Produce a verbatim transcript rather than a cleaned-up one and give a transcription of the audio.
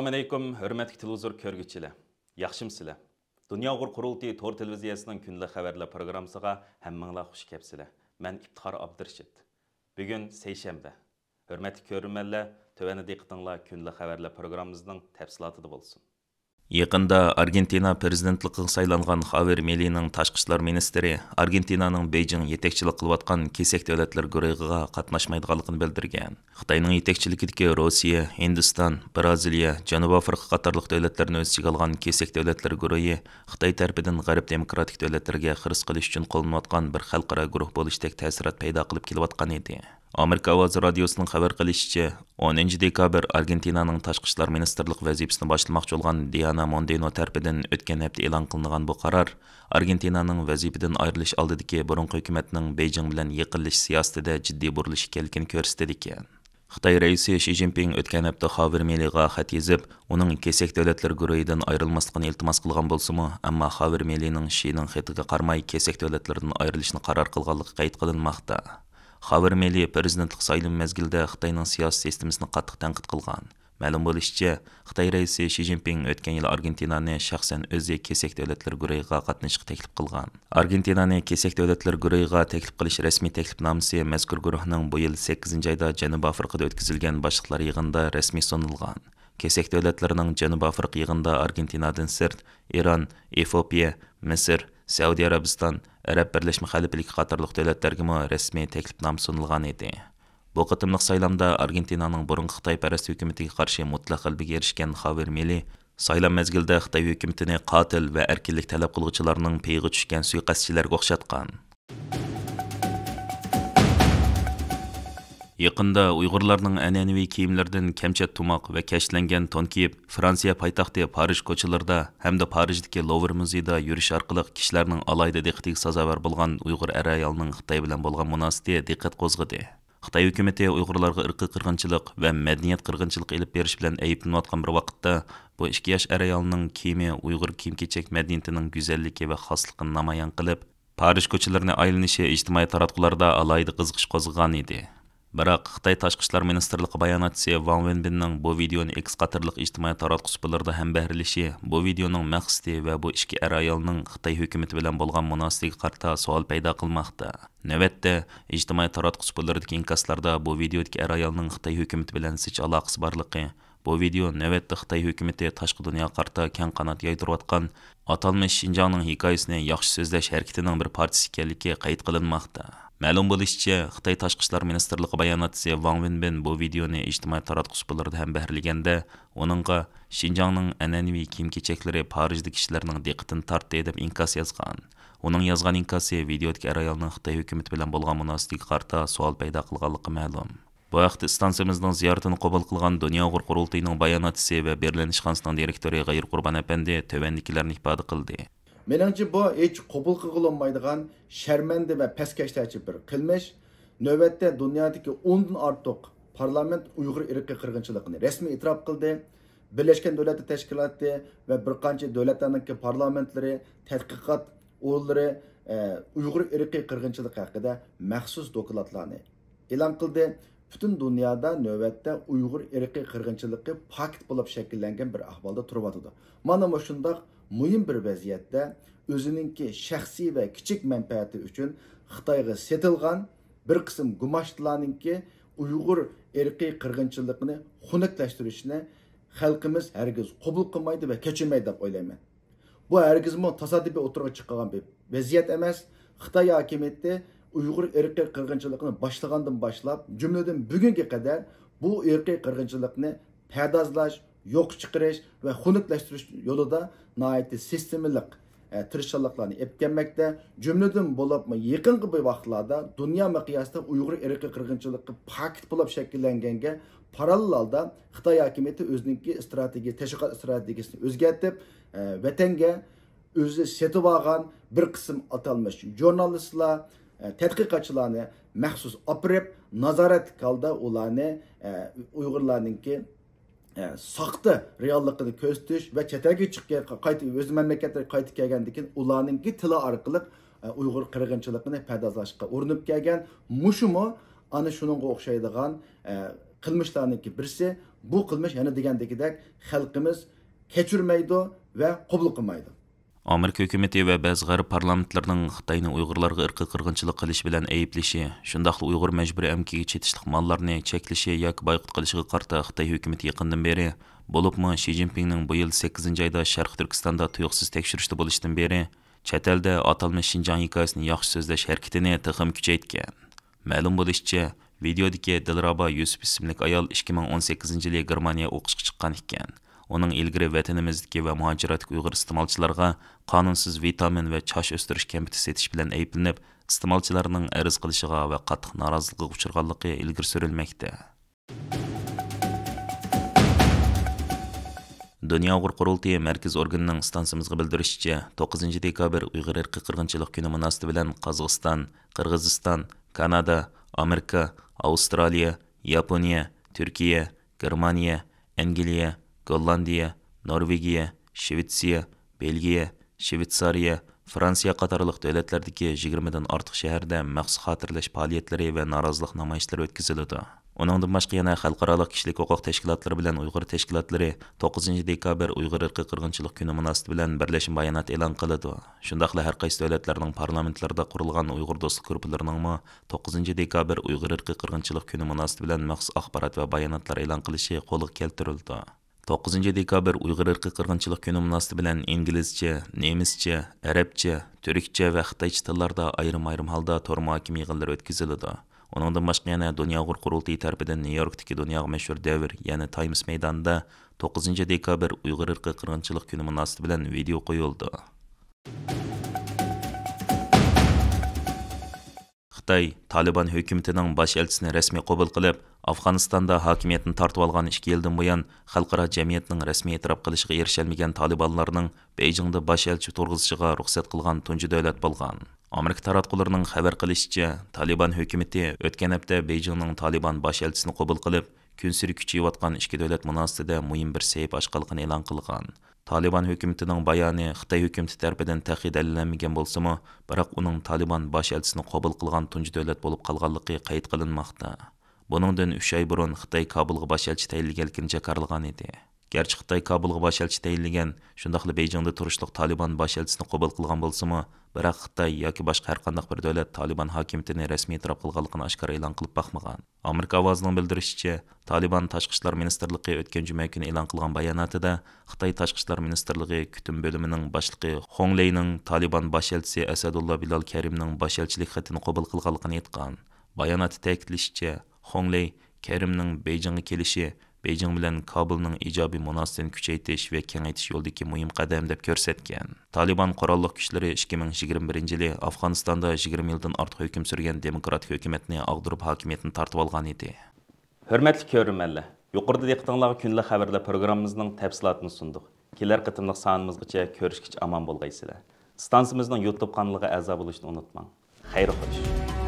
ئەسسالامۇئەلەيكۇم، ھۆرمەتلىك تېلېۋىزور كۆرگۈچىلەر. ياخشىمۇسىلەر؟ دۇنيا ئۇيغۇر قۇرۇلتىيى تور تېلېۋىزىيەسىنىڭ كۈندىلىك خەۋەرلەر پروگراممىسىغا ھەممىڭلار خۇش كەپسىلەر. مەن ئىپتىخار ئابدۇرېشىت. بۈگۈن سەيشەنبە. ھۆرمەتلىك كۆرۈرمەنلەر، تۆۋەندە دىققىتىڭلار كۈندىلىك خەۋەرلەر پروگراممىمىزنىڭ تەپسىلاتىدا بولسۇن. يېقىندا ئارگېنتىنا پىرېزىدېنتلىقىغا سايلانغان خاۋېر مىلىنىڭ تاشقى ئىشلار مىنىستىرى ئارگېنتىنانىڭ بېيجىڭ يېتەكچىلىك قىلىۋاتقان كېسەك دۆلەتلەر گۇرۇھىغا قاتناشمايدىغانلىقىنى بىلدۈرگەن. خىتاينىڭ يېتەكچىلىكىدىكى روسىيە، ھىندىستان، بىرازىلىيە، جەنۇبىي ئافرىقا قاتارلىق دۆلەتلەرنى ئۆز ئىچىگە ئالغان كېسەك دۆلەتلەر گۇرۇھى خىتاي تەرىپىدىن غەرب دېموكراتىك دۆلەتلىرىگە خىرىس قىلىش ئۈچۈن قوللىنىلىۋاتقان بىر خەلقئارا گۇرۇھ بولۇشتەك تەسىرات پەيدا قىلىپ كېلىۋاتقان ئىدى. ئامېرىكا ئاۋازى رادىيوسىنىڭ خەۋەر قىلىشىچە، ئونىنچى دېكابىر ئارگېنتىنانىڭ تاشقى ئىشلار مىنىستىرلىقى ۋەزىپىسىنى باشلىماقچى بولغان دىئانا موندېنو تەرىپىدىن ئۆتكەن ھەپتە ئېلان قىلىنغان بۇ قارار ئارگېنتىنانىڭ ۋەزىپىدىن ئايرىلىش ئالدىدىكى بۇرۇنقى ھۆكۈمەتنىڭ بېيجىڭ بىلەن يېقىنلىشىش سىياسىتىدە جىددىي بۇرۇلۇش ئىكەنلىكىنى كۆرسىتىدىكەن. خىتاي رەئىسى شى جىنپىڭ ئۆتكەن ھەپتە خاۋېر مىلىغا خەت يېزىپ، ئۇنىڭ كېسەك دۆلەتلەر گۇرۇھىدىن ئايرىلماسلىقىنى ئىلتىماس قىلغان بولسىمۇ، ئەمما خاۋېر مىلىنىڭ شىنىڭ خېتىگە قارىماي كېسەك دۆلەتلىرىدىن ئايرىلىشنى قارار قىلغانلىقى قەيت قىلىنماقتا. خاۋېر مىلى پىرېزىدېنتلىق سايلىمى مەزگىلىدە خىتاينىڭ سىياسىي سىستېمىسىنى قاتتىق تەنقىد قىلغان. مەلۇم بولۇشىچە، خىتاي رەئىسى شى جىنپىڭ ئۆتكەن يىلى ئارگېنتىنانى شەخسەن ئۆزى كېسەك دۆلەتلەر گۇرۇھىغا قاتنىشىشقا تەكلىپ قىلغان. ئارگېنتىنانى كېسەك دۆلەتلەر گۇرۇھىغا تەكلىپ قىلىش رەسمىي تەكلىپنامىسى مەزكۇر گۇرۇھنىڭ بۇ يىل سەككىزىنچى ئايدا جەنۇبىي ئافرىقىدا ئۆتكۈزۈلگەن باشلىقلار يىغىنىدا رەسمىي سۇنۇلغان. كېسەك دۆلەتلىرىنىڭ جەنۇبىي ئافرىقا يىغىنىدا ئارگېنتىنادىن سىرت، ئىران، ئېفىئوپىيە، مىسىر، سەئۇدى ئەرەبىستان، ئەرەب بىرلەشمە خەلىپىلىكى قاتارلىق دۆلەتلەرگىمۇ رەسمىي تەكلىپنامە سۇنۇلغان ئىدى. بۇ قېتىملىق سايلامدا ئارگېنتىنانىڭ بۇرۇنقى خىتاي پەرەس ھۆكۈمىتىگە قارشى مۇتلەق غەلىبىگە ئېرىشكەن خاۋېر مىلى سايلام مەزگىلىدە خىتاي ھۆكۈمىتىنى قاتىل ۋە ئەركىنلىك تەلەپ قىلغۇچىلارنىڭ پېيىغا چۈشكەن سۇيىقەستچىلەرگە ئوخشاتقان. يېقىندا ئۇيغۇرلارنىڭ ئەنئەنىۋى كىيىملىرىدىن كەمچەت تۇماق ۋە كەشلەنگەن تون كىيىپ، فرانسىيە پايتەختى پارىژ كوچىلىرىدا ھەمدە پارىژدىكى لوۋر مۇزېيدا يۈرۈش ئارقىلىق كىشىلەرنىڭ ئالاھىدە دىققىتىگە سازاۋەر بولغان ئۇيغۇر ئەر-ئايالنىڭ خىتاي بىلەن بولغان مۇناسىۋىتى دىققەت قوزغىدى. خىتاي ھۆكۈمىتى ئۇيغۇرلارغا ئىرقىي قىرغىنچىلىق ۋە مەدەنىيەت قىرغىنچىلىقى ئېلىپ بېرىش بىلەن ئەيىبلىنىۋاتقان بىر ۋاقىتتا، بۇ ئىككى ياش ئەر-ئايالنىڭ كىيىمى ئۇيغۇر كىيىم-كېچەك مەدەنىيىتىنىڭ گۈزەللىكى ۋە خاسلىقىنى نامايان قىلىپ، پارىژ كوچىلىرىنى ئايلىنىشى ئىجتىمائىي تاراتقۇلاردا ئالاھىدە قىزىقىش قوزغىغان ئىدى. بىراق، خىتاي تاشقى ئىشلار مىنىستىرلىقى باياناتچىسى ۋاڭ ۋېنبىننىڭ بۇ ۋىدېئونى ئېكس قاتارلىق ئىجتىمائىي تاراتقۇ سۇپىلىرىدا ھەمبەھىرلىشى بۇ ۋىدېئونىڭ مەقسىتى ۋە بۇ ئىككى ئەر-ئايالنىڭ خىتاي ھۆكۈمىتى بىلەن بولغان مۇناسىۋىتىگە قارىتا سوئال پەيدا قىلماقتا. نۆۋەتتە، ئىجتىمائىي تاراتقۇ سۇپىلىرىدىكى ئىنكاسلاردا بۇ ۋىدېئودىكى ئەر-ئايالنىڭ خىتاي ھۆكۈمىتى بىلەن زىچ ئالاقىسى بارلىقى، بۇ ۋىدېئو نۆۋەتتە خىتاي ھۆكۈمىتى تاشقى دۇنياغا قارىتا كەڭ قانات يايدۇرۇۋاتقان ئاتالمىش شىنجاڭنىڭ ھېكايىسىنى ياخشى سۆزلەش ھەرىكىتىنىڭ بىر پارچىسى ئىكەنلىكى قەيت قىلىنماقتا. مەلۇم بولۇشىچە، خىتاي تاشقى ئىشلار مىنىستىرلىقى باياناتچىسى ۋاڭ ۋېنبىن بۇ ۋىدېئونى ئىجتىمائىي تاراتقۇ سۇپىلىرىدا ھەمبەھىرلىگەندە، ئۇنىڭغا شىنجاڭنىڭ ئەنئەنىۋى كىيىم-كېچەكلىرى پارىژدا كىشىلەرنىڭ دىققىتىنى تارتتى دەپ ئىنكاس يازغان. ئۇنىڭ يازغان ئىنكاسى ۋىدېئودىكى ئەر-ئايالنىڭ خىتاي ھۆكۈمىتى بىلەن بولغان مۇناسىۋىتىگە قارىتا سوئال پەيدا قىلغانلىقى مەلۇم. بۇ ھەقتە ئىستانسىمىزنىڭ زىيارىتىنى قوبۇل قىلغان دۇنيا ئۇيغۇر قۇرۇلتىيىنىڭ باياناتچىسى ۋە بېرلىن ئىشخانىسىنىڭ دىرېكتورى غەيۇر قۇربان ئەپەندى تۆۋەندىكىلەرنى ئىپادە قىلدى. مېنىڭچە، بۇ ھېچ قوبۇل قىلغىلى بولمايدىغان شەرمەندە ۋە پەسكەشلەرچە بىر قىلمىش. نۆۋەتتە دۇنيادىكى ئوندىن ئارتۇق پارلامېنت ئۇيغۇر ئىرقىي قىرغىنچىلىقىنى رەسمىي ئېتىراپ قىلدى. بىرلەشكەن دۆلەتلەر تەشكىلاتى ۋە بىر قانچە دۆلەتلەرنىڭكى پارلامېنتلىرى، تەتقىقات ئورۇنلىرى، ئە، ئۇيغۇر ئىرقىي قىرغىنچىلىقى ھەققىدە مەخسۇس دوكلاتلارنى ئېلان قىلدى. پۈتۈن دۇنيادا نۆۋەتتە ئۇيغۇر ئىرقىي قىرغىنچىلىقى پاكىت بولۇپ شەكىللەنگەن بىر ئەھۋالدا تۇرۇۋاتىدۇ. مانا مۇشۇنداق مۇھىم بىر ۋەزىيەتتە ئۆزىنىڭكى شەخسىي ۋە كىچىك مەنپەئەتى ئۈچۈن خىتايغا سېتىلغان بىر قىسىم گۇماشتىلارنىڭكى ئۇيغۇر ئىرقىي قىرغىنچىلىقىنى خۇنۈكلەشتۈرۈشىنى خەلقىمىز ھەرگىز قوبۇل قىلمايدۇ ۋە كەچۈرمەيدۇ دەپ ئويلايمەن. بۇ ھەرگىزمۇ تاسادىپىي ئوتتۇرىغا چىققان بىر ۋەزىيەت ئەمەس. خىتاي ھاكىمىيىتى ئۇيغۇر ئىرقىي قىرغىنچىلىقىنى باشلىغاندىن باشلاپ، جۈملىدىن بۈگۈنگە قەدەر بۇ ئىرقىي قىرغىنچىلىقنى پەردازلاش، يوققا چىقىرىش ۋە خۇنۈكلەشتۈرۈش يولىدا ناھايىتى سىستېمىلىق، ئە، تىرىشچانلىقلارنى ئېلىپ كەلمەكتە. جۈملىدىن بولۇپمۇ يېقىنقى بىر ۋاقىتلاردا دۇنيا مىقياسىدا ئۇيغۇر ئىرقىي قىرغىنچىلىقى پاكىت بولۇپ شەكىللەنگەنگە پاراللېل ھالدا خىتاي ھاكىمىيىتى ئۆزىنىڭكى ئىستراتېگىيە، تەشۋىقات ئىستراتېگىيىسىنى ئۆزگەرتىپ، ئە، ۋەتەنگە ئۆزى سېتىۋالغان بىر قىسىم ئاتالمىش ژۇرنالىستلار، ئە، تەتقىقاتچىلارنى مەخسۇس ئاپىرىپ، نازارەتلىك ھالدا ئۇلارنى، ئە، ئۇيغۇرلارنىڭكى، ئە، ساختا رېئاللىقىنى كۆرسىتىش ۋە چەت ئەلگە چىققان، قايتا ئۆز مەملىكەتلىرىگە قايتىپ كەلگەندىن كېيىن ئۇلارنىڭكى تىلى ئارقىلىق، ئە، ئۇيغۇر قىرغىنچىلىقىنى پەردازلاشقا ئۇرۇنۇپ كەلگەن. مۇشۇمۇ ئەنە شۇنىڭغا ئوخشايدىغان، ئە، قىلمىشلارنىڭكى بىرسى. بۇ قىلمىش يەنە دېگەندىكىدەك خەلقىمىز كەچۈرمەيدۇ ۋە قوبۇل قىلمايدۇ. ئامېرىكا ھۆكۈمىتى ۋە بەزى غەرب پارلامېنتلىرىنىڭ خىتاينى ئۇيغۇرلارغا ئىرقىي قىرغىنچىلىق قىلىش بىلەن ئەيىبلىشى، شۇنداقلا ئۇيغۇر مەجبۇرىي ئەمگىكىگە چېتىشلىق ماللارنى چەكلىشى ياكى بايقۇت قىلىشىغا قارىتا خىتاي ھۆكۈمىتى يېقىندىن بېرى، بولۇپمۇ شى جىنپىڭنىڭ بۇ يىل سەككىزىنچى ئايدا شەرقىي تۈركىستاندا تۇيۇقسىز تەكشۈرۈشتە بولۇشتىن بېرى، چەت ئەلدە ئاتالمىش شىنجاڭ ھېكايىسىنى ياخشى سۆزلەش ھەرىكىتىنى تېخىمۇ كۈچەيتكەن. مەلۇم بولۇشىچە، ۋىدېئودىكى دىلرابا يۈسۈپ ئىسىملىك ئايال ئىككى مىڭ ئون سەككىزىنچى يىلى گېرمانىيە ئوقۇشقا چىققان ئىكەن. ئۇنىڭ ئىلگىرى ۋەتىنىمىزدىكى ۋە مۇھاجىرەتتىكى ئۇيغۇر ئىستېمالچىلارغا قانۇنسىز ۋىتامىن ۋە چاچ ئۆستۈرۈش كەمپۈتى سېتىش بىلەن ئەيىبلىنىپ، ئىستېمالچىلارنىڭ ئەرز قىلىشىغا ۋە قاتتىق نارازىلىقىغا ئۇچرىغانلىقى ئىلگىرى سۈرۈلمەكتە. دۇنيا ئۇيغۇر قۇرۇلتىيى مەركىزىي ئورگىنىنىڭ ئىستانسىمىزغا بىلدۈرۈشىچە، توققۇزىنچى دېكابىر ئۇيغۇر ئىرقىي قىرغىنچىلىق كۈنى مۇناسىۋىتى بىلەن قازاقىستان، قىرغىزىستان، كانادا، ئامېرىكا، ئاۋسترالىيە، ياپونىيە، تۈركىيە، گېرمانىيە، ئەنگلىيە، گوللاندىيە، نورۋېگىيە، شىۋېتسىيە، بېلگىيە، شىۋېتسارىيە، فرانسىيە قاتارلىق دۆلەتلەردىكى يىگىرمىدىن ئارتۇق شەھەردە مەخسۇس خاتىرىلەش پائالىيەتلىرى ۋە نارازىلىق نامايىشلىرى ئۆتكۈزۈلىدۇ. ئۇنىڭدىن باشقا يەنە خەلقئارالىق كىشىلىك ھوقۇق تەشكىلاتلىرى بىلەن ئۇيغۇر تەشكىلاتلىرى توققۇزىنچى دېكابىر ئۇيغۇر ئىرقىي قىرغىنچىلىق كۈنى مۇناسىۋىتى بىلەن بىرلەشمە بايانات ئېلان قىلىدۇ. شۇنداقلا ھەر قايسى دۆلەتلەرنىڭ پارلامېنتلىرىدا قۇرۇلغان ئۇيغۇر دوستلۇق گۇرۇپپىلىرىنىڭمۇ توققۇزىنچى دېكابىر ئۇيغۇر ئىرقىي قىرغىنچىلىق كۈنى مۇناسىۋىتى بىلەن مەخسۇس ئاخبارات ۋە باياناتلار ئېلان قىلىشى قولغا كەلتۈرۈلىدۇ. توققۇزىنچى دېكابىر ئۇيغۇر ئىرقىي قىرغىنچىلىق كۈنى مۇناسىۋىتى بىلەن ئىنگلىزچە، نېمىسچە، ئەرەبچە، تۈركچە ۋە خىتايچە تىللاردا ئايرىم-ئايرىم ھالدا تور مۇھاكىمە يىغىنلىرى ئۆتكۈزۈلىدۇ. ئۇنىڭدىن باشقا يەنە دۇنيا ئۇيغۇر قۇرۇلتىيى تەرىپىدىن نيۇ يوركتىكى دۇنياغا مەشھۇر دەۋر، يەنى تايمس مەيدانىدا توققۇزىنچى دېكابىر ئۇيغۇر ئىرقىي قىرغىنچىلىق كۈنى مۇناسىۋىتى بىلەن ۋىدېئو قويۇلىدۇ. خىتاي تالىبان ھۆكۈمىتىنىڭ باش ئەلچىسىنى رەسمىي قوبۇل قىلىپ، ئافغانىستاندا ھاكىمىيەتنى تارتىۋالغان ئىككى يىلدىن بۇيان، خەلقئارا جەمئىيەتنىڭ رەسمىي ئېتىراپ قىلىشىغا ئېرىشەلمىگەن تالىبانلارنىڭ بېيجىڭدا باش ئەلچى تۇرغۇزۇشىغا رۇخسەت قىلغان تۇنجى دۆلەت بولغان. ئامېرىكا تاراتقۇلىرىنىڭ خەۋەر قىلىشىچە، تالىبان ھۆكۈمىتى ئۆتكەن ھەپتە بېيجىڭنىڭ تالىبان باش ئەلچىسىنى قوبۇل قىلىپ، كۈنسېرى كۈچىيىۋاتقان ئىككى دۆلەت مۇناسىۋىتىدە مۇھىم بىر سەھىپە ئاچقانلىقىنى ئېلان قىلغان. تالىبان ھۆكۈمىتىنىڭ بايانى خىتاي ھۆكۈمىتى تەرىپىدىن تېخى دەلىللەنمىگەن بولسىمۇ، بىراق ئۇنىڭ تالىبان باش ئەلچىسىنى قوبۇل قىلغان تۇنجى دۆلەت بولۇپ قالغانلىقى قەيت قىلىنماقتا. بۇنىڭدىن ئۈچ ئاي بۇرۇن خىتاي كابۇلغا باش ئەلچى تەيىنلىگەنلىكىنى جاكارلىغان ئىدى. گەرچە خىتاي كابۇلغا باش ئەلچى تەيىنلىگەن، شۇنداقلا بېيجىڭدا تۇرۇشلۇق تالىبان باش ئەلچىسىنى قوبۇل قىلغان بولسىمۇ، بىراق خىتاي ياكى باشقا ھەرقانداق بىر دۆلەت تالىبان ھاكىمىيىتىنى رەسمىي ئېتىراپ قىلغانلىقىنى ئاشكارا ئېلان قىلىپ باقمىغان. ئامېرىكا ئاۋازىنىڭ بىلدۈرۈشىچە، تالىبان تاشقى ئىشلار مىنىستىرلىقى ئۆتكەن جۈمە كۈنى ئېلان قىلغان باياناتىدا، خىتاي تاشقى ئىشلار مىنىستىرلىقى كۈتۈم بۆلۈمىنىڭ باشلىقى خۇڭ لېينىڭ تالىبان باش ئەلچىسى ئەسەدۇللا بىلال كەرىمنىڭ باش ئەلچىلىك خېتىنى قوبۇل قىلغانلىقىنى ئېيتقان. باياناتتا تەكىتلىشىچە، خۇڭ لېي كەرىمنىڭ بېيجىڭغا كېلىشى بېيجىڭ بىلەن كابۇلنىڭ ئىجابىي مۇناسىۋىتىنى كۈچەيتىش ۋە كېڭەيتىش يولىدىكى مۇھىم قەدەم، دەپ كۆرسەتكەن. تالىبان قوراللىق كۈچلىرى ئىككى مىڭ يىگىرمە بىرىنچى يىلى ئافغانىستاندا يىگىرمە يىلدىن ئارتۇق ھۆكۈم سۈرگەن دېموكراتىك ھۆكۈمەتنى ئاغدۇرۇپ، ھاكىمىيەتنى تارتىۋالغان ئىدى. ھۆرمەتلىك كۆرۈرمەنلەر، يۇقىرىدا دىققىتىڭلارغا كۈندىلىك خەۋەرلەر پروگراممىمىزنىڭ تەپسىلاتىنى سۇندۇق. كېلەر قېتىملىق سانىمىزغىچە كۆرۈشكىچە ئامان بولغايسىلەر. ئىستانسىمىزنىڭ يۇتۇب قانىلىغا ئەزا بولۇشنى ئۇنتۇماڭ. خەير خوش.